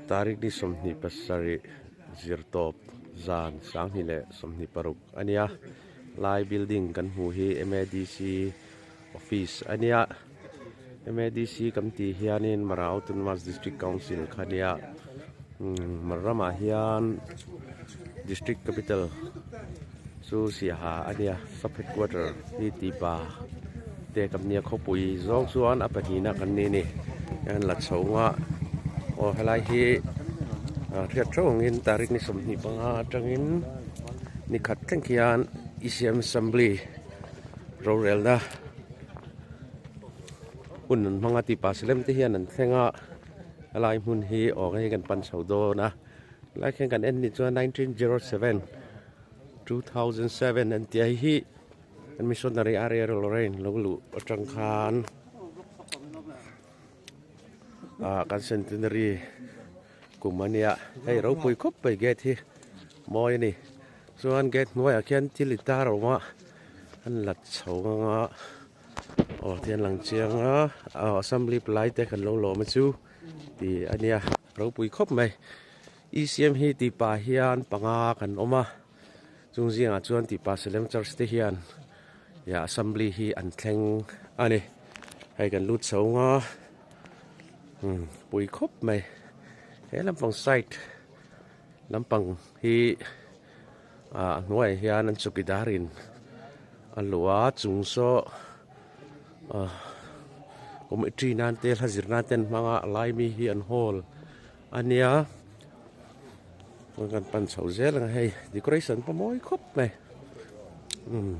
Tarik ni 27 zirtawp zan 2026 a nia. Lai building kan hmuh hi M_A_D_C office a nia. M_A_D_C kan tih hianin Mara Autonomous District Council kha a nia. Umm ramah hian district capital chu Siaha a nia sub headquarter hi Tipa te kan nia khawpui zawng chuan a pahnihna kan ni a ni hian la chho nga aw helai hi hriat theuh angin tarik ni 25 atangin ni khat thleng khian E_C_M assembly rorelna hun an hmang a Tipa silem te hian an thleng a. Helai hmun hi aw hei kan pan chho dawn a helai khian kan en ni chuan 1907 2007 an tih a hei hi kan missionary R_A Lorraine lo luh atang khan ah kan centenary kum a nia hei ropui khawp mai gate hi mawi a ni chuan gate hnuaiah khian thil intar a awm a an la chho ang a. Aw tian lang chiang a aw assembly palai te kan lo lawm a chu tih a nia ropui khawp mai E_C_M hi tih pah hian panga kan awm a chung zingah chuan tih pah Salem church te hian ia assembly hi an thleng a ni hei kan lut chho nga umm pui khawp mai he lampang side lampang hi ah a hnuaiah hian an chawkidar in a luh a chung saw ah committee nan te hla zir nan te an hmang a a lai mi hi an hall a nia chuan kan pan chho zel ang a hei decoration pawh mawi khawp mai umm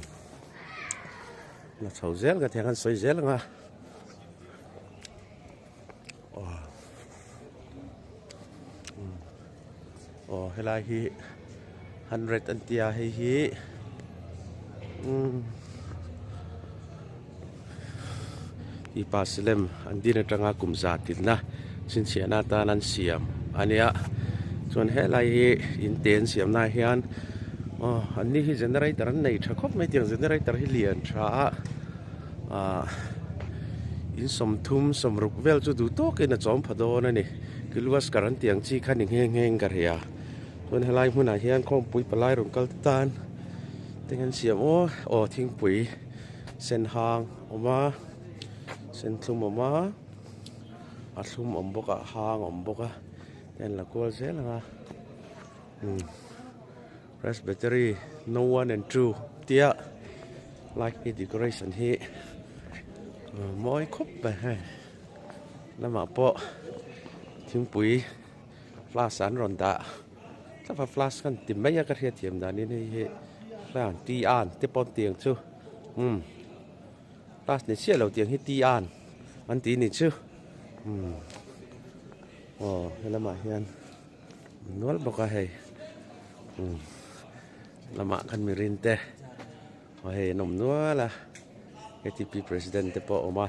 la chho zel ka tiang an sawi zel ang a aw helai hi hundred an tia hei hi umm mipa silem an din atanga kum za tinna chhinchhiahna atan an siam a nia chuan helai hi in te an siam na ah hian aw an ni hi generator an nei tha khawp mai tiang generator hi lian tha a ah in 30 60 vel chu duh tawkin a chawm pha dawn a ni kiluaskar an tih ang chi kha ni nghe nghe in ka hria chuan helai hmunah hian khawmpui palai rawn kal te tan te hian siam aw aw thingpui sen hang awm a sen thlum awm a a thlum awm bawk a a hang awm bawk a te an la kual zel ang a umm. Presbytery no one and two tia light hi decoration hi mawi khawp mai hei lamah pawh thingpui flask an rawn dah tlap a flask an ti mai a ka hriatthiam danin hei hi hlan tea an te pawh an ti ang chu umm flask ni chiah lo tiang hi tea an an ti ni chu umm aw helamah hian. Nual bawk a hei umm lamah khan mirin te aw hei an awm nual a K_T_P president te pawh a awm a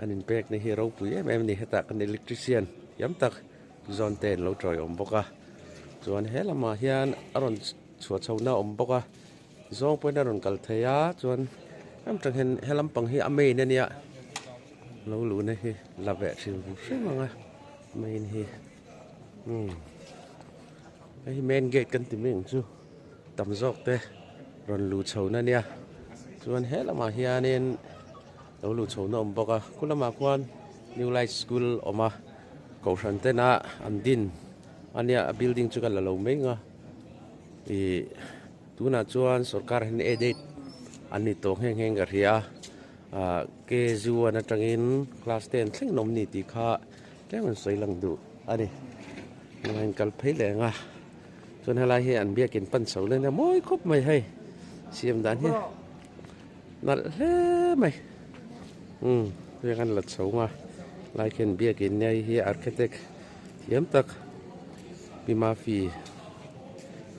an inpek na hi ropui em em a ni hetah kan electrician thiam tak zawn te an lo tawiawm bawk a chuan he lamah hian a rawn chhuah chho na a awm bawk a zawng pawhin a rawn kal thei a chuan em tang hian he lampang hi a main a nia lo luhna hi la veh hrim hrim ang a main hi. Umm hei hi main gate kan ti mai ang chu tam zawk te rawn luh chho na nia chuan he lamah hianin lo luh chho na awm bawk a khu lamah khuan new light school awm a kohhran tena an din a nia a building chu ka la lo mai ang a ih tunah chuan sorkar hian aided an ni tawh nghe nghe in ka hria a ah K_G one atangin class ten thleng an awm ni tih kha. Tlem an sawi lang duh a ni heng an kal phei leh ang a chuan helai hi an biakin pan chho nen a mawi khawp mai hei siam dan hi nalh hle mai umm heng an la chho ang a lai khian biakin nia hei hi architect thiam tak pi mafi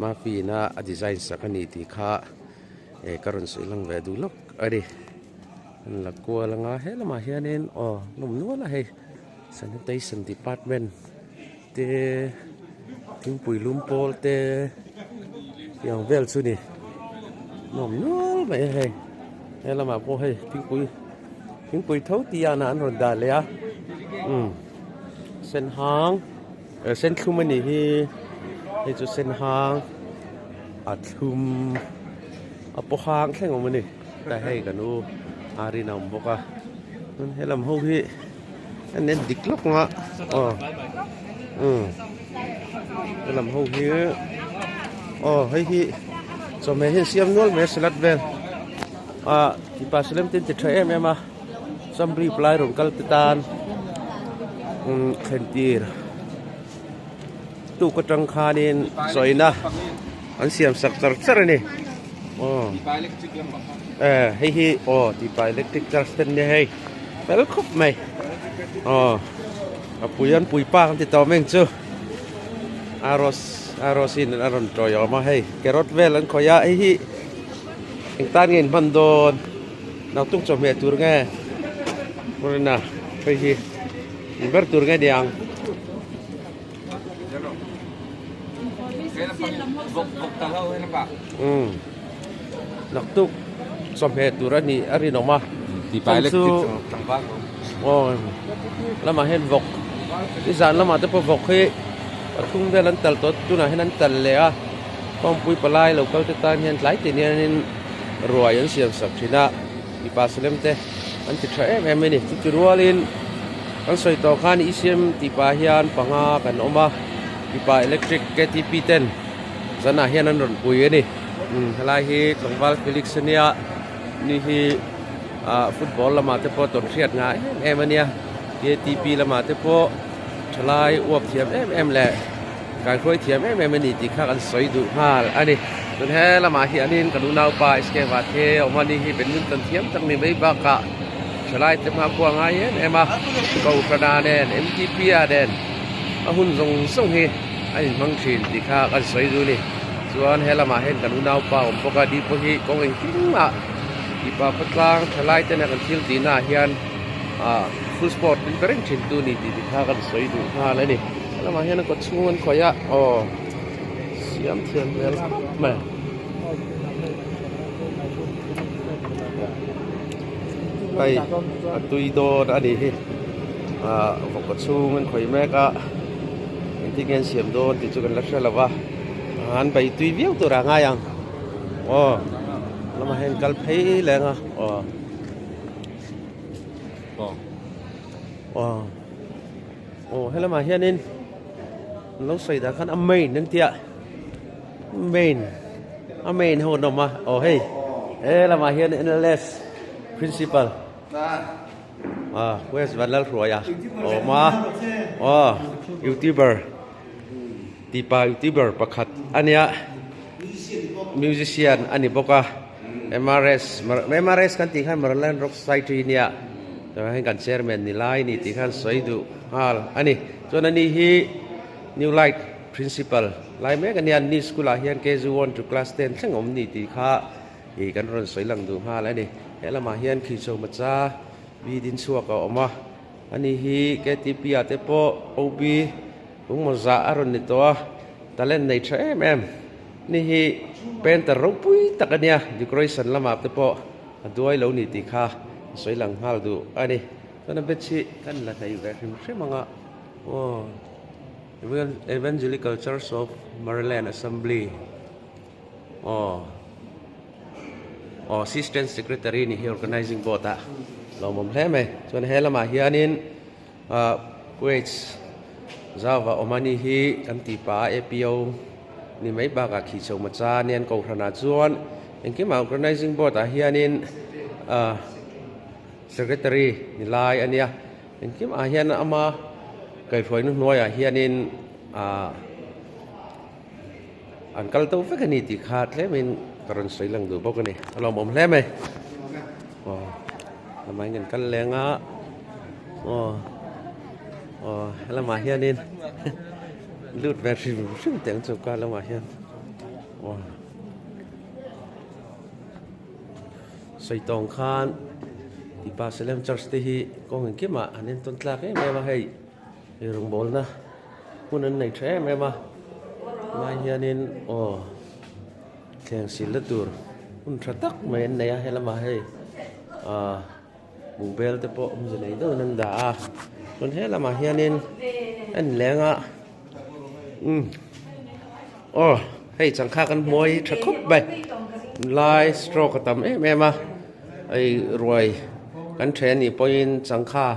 mafi ina a design sak a ni tih kha eh ka rawn sawi lang ve duh lawk a ni. An la kual anga he lamah hianin aw nawm nual a hei sanitation department te thingpui lum pawl te tiang vel chu ni nawm nual mai a hei he lamah pawh hei thingpui thingpui tho tih an an rawn dah leh a umm. Sen hang sen thlum a nih hi hei chu sen hang a thlum a paw hang thleng awm a ni tlai hei kan u Arin a awm bawk a chuan helam ho hi an en dik lawk ang a aw umm helam ho hi aw hei hi chawhmeh hi an siam nual mai a salad vel ah mipa salem te an ti tha em em a. Assembly palai rawn kal te tan umm thlen tir tuk atang khanin sawina an siam sak char char a ni aw eh hei hi aw tipa electric charge te ania hei fel khawp mai aw a pui an pui pa kan ti tawh mai ang chu aros aros in a rawn tawiawm a hei carrot vel an khawih a hei hi eng tan nge in hman dawn. Nautuk chawhmeh tur nge Purina hei hi in ber tur nge niang. Umm naktuk chawhmeh tur a nih a rinawm a chhan chu aw lamah hian vawk nizan lamah te pawh vawk hi pathum vel an tal tawh tunah hian an tal leh a kawngpui palai lo kal te tan hian tlai te hianin. Ruai an siam sak thin a, mipa salem te an ti tha em em a ni. Chuti rualin kan sawi tawh khan ECM tih pah hian panga kan awm a, mipa electric ktp ten zanah hian an rawn pui a ni. Umm helai hi tlangval Felix a nia, ni hi ah football lamah te pawh tawn hriat ngah em em a nia, ktp lamah te pawh thalai uap thiam em em leh. Kaihruai thiam em em a ni tih kha kan sawi duh nghal a ni. Tun he lamah hianin kan unaupa SK Vathe a awm a ni hi badminton thiam tak ni mai bakah thalai te hma khua ngai em em a, Kohhrana nen MTP a nen a hun zawng zawng hi a inhmang thin tih kha kan sawi duh a ni. Chuan he lamah hian kan unaupa a awm bawk a, ni pawh hi kawng engkim ah mipa khawtlang thalai tena kan thil tihna ah hian ah full sport min pe reng thin tu a ni tih kha kan sawi duh nghal a ni. Helamah hian a kawt chhung an khawih a aw siam thiam hmel khawp mai hei a tui dawn a nih hi ah vawkkaw chhung an khawih mek a engtin nge an siam dawn tih chu kan la hre lo va an bei tui viau tur ah ngai ang aw lamah hian kal phei leng a aw aw. Aw helamah hianin an lo sawi dah khan a main an tia main a main ho an awm a aw hei helamah hian N_L_S principal ah West Vanlalhruaia a awm a aw youtuber tipa youtuber pakhat a nia musician a ni bawk a M_R_S M_R_S kan tih khan Maraland Rock Society nia tunah hian kan chairman ni lai a ni tih khan sawi duh nghal a ni chuan ani hi New Light principal lai mek a nia ni school ah hian K_G one to class ten thleng awm ni tih kha ih kan rawn sawi lang duh nghal a ni helamah hian khichho macha bi din chhuak a awm a ani hi K_T_P ah te pawh O_B Lungmaw zah a rawn ni tawh a, talent nei tha em em. Ni hi painter ropui tak a nia, decoration lamah te pawh a duai lo ni tih kha a sawi lang nghal duh a ni. Chuan a batch hi kan la hnei ve hrim hrim ang a, aw Evangelical Church of Maryland Assembly aw aw Assistant Secretary ni hi Organizing Board ah lawmawm hle mai. Chuan he lamah hianin. Ahh Kuwaits zauva awm a ni hi kan tih pah a APO ni mai bakah khi chho macha anian kohhranah chuan engkimah organizing board ah hianin ahh secretary ni lai a nia engkimah hian ama kaihhruaina hnuaiah hianin ahh an kal to vek a ni tih kha tlemin ka rawn sawi lang duh bawk a ni a lawmawm hle mai aw lamah hian kan kal leng a aw aw helamah hianin lut ve hrim hrim teh ang chu ka lamah hian aw sawi tawng khan tipa salem church te hi kawng engkimah an entawn tlak em em a hei. Rawngbawlna hmun an nei tha em em a tunah hianin aw thleng silna tur hun tha tak mai an nei a helamah hei ah buhbel te pawh awmze nei deuhin an dah a chuan helamah hianin. En leng a umm aw hei changkha kan hmuai hi tha khawp mai lai stroke a tam em em a hei ruai kan then anih pawhin changkha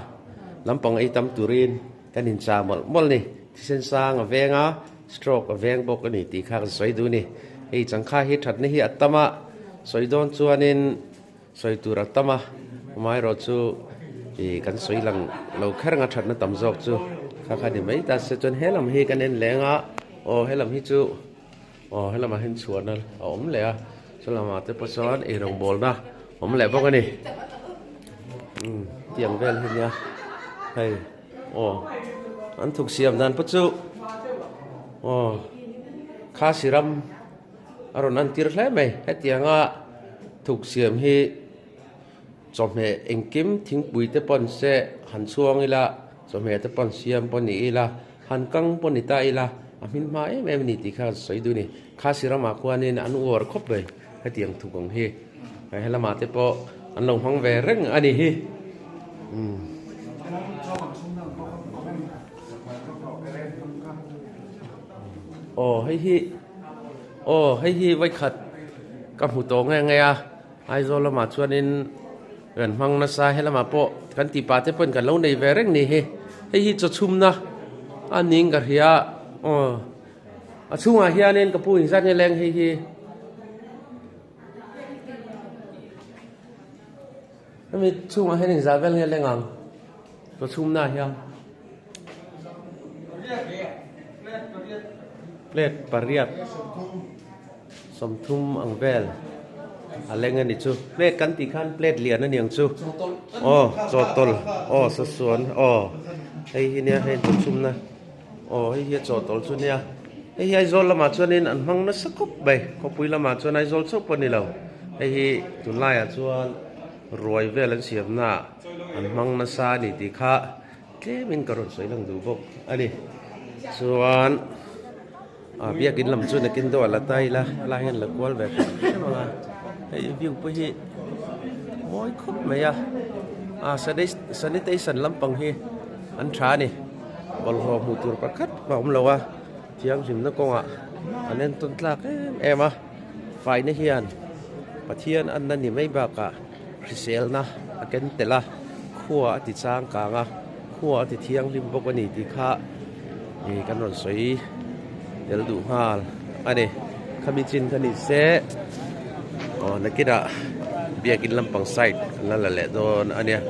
lampang ei tam turin kan inchah mawlh mawlh a ni thisen sang a veng a stroke a veng bawk a ni tih kha kan sawi duh a ni hei changkha hi thatna hi a tam a sawi dawn chuanin. Sawi tur a tam a, amaherawh chu ih kan sawi lang lo kher anga thatna tam zawk chu kha kha ni mai ta se chuan he lam hi kan en leng a, aw he lam hi chu aw he lamah hian chhuahna a awm leh a, chu lamah te pawh chuan ei rawngbawlna awm leh bawk a ni umm tiang vel hi nia hei aw an thuk siam dan pawh chu aw khasi ram. A rawn antir hle mai. Hetianga thuk siam hi chawhmeh engkim thingpui te pawn se han chhuang ila, chawhmeh te pawn siam pawh ni ila, han kang pawh ni ta ila, a hmin hma em em a ni tih kha ka sawi duh a ni. Khasi ramah khuanin an uar khawp mai hetiang thuk ang hi. He lamah te pawh an lo hmang ve reng a ni hi. Umm. Aw hei hi aw hei hi vawikhat ka hmu tawh nge nge a Aizawl lamah chuanin kan hmang nasa helamah pawh kan tih pah te pawhin kan lo nei ve reng ni hi hei hi chaw chhumna a ning ka hria aw a chhungah hianin ka pu inzat nge leng hei hi. Hemi chhungah hian inzah vel nge leng ang chaw chhumna ah hian plate pariat sawmthum ang vel a leng a ni chu plate kan tih khan plate lian a ni ang chu aw chawhtawlh aw sasuan aw hei hi nia hei chaw chhumna aw hei hi a chawhtawlh chu nia hei hi Aizawl lamah chuanin an hmang nasa khawp mai khawpui lamah chuan Aizawl chauh pawh a ni lo hei hi tunlaiah chuan ruai vel an siamna ah an hmang nasa a ni tih kha tlemin ka rawn sawi lang duh bawk a ni chuan ah biakin lam chu nakin deuh ah la ta ila helai hian la kual ve hrim hrim ang a hei view pawh hi mawi khawp mai a ah sanitation lampang hi an tha a ni bawlhhlawh hmuh tur pakhat a awm lo a thianghlimna kawngah an entawn tlak em em a faina hian Pathian anna ni mai bakah hriselna a ken tel a khua a ti changkang a khua a ti thianghlim bawk a ni tih kha ih kan rawn sawi tel duh nghal a ni khami chin kha ni se aw nakinah biakin lampang side kan la la leh dawn a nia.